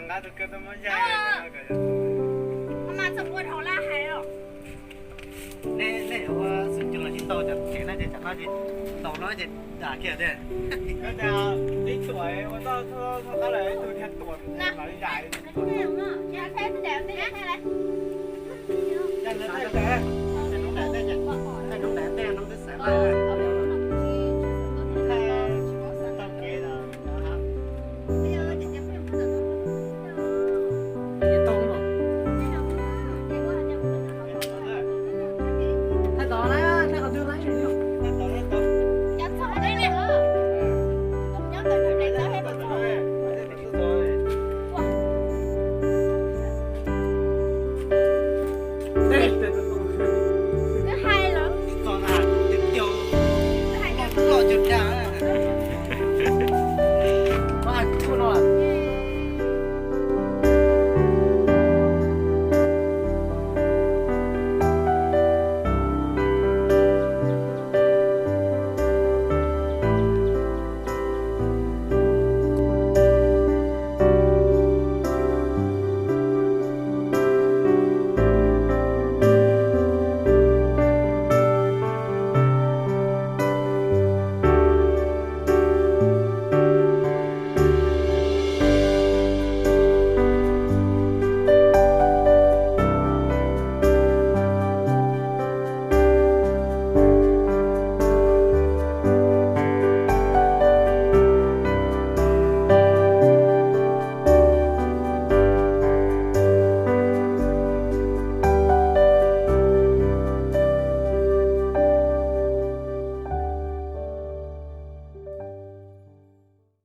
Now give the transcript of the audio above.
Nej, nej yuav ua xwm txheej los tsis tau, cov tsev no ces cov no ces ntaus no ces dam kiag tiag. Hnub ntawd tej hnub twb xav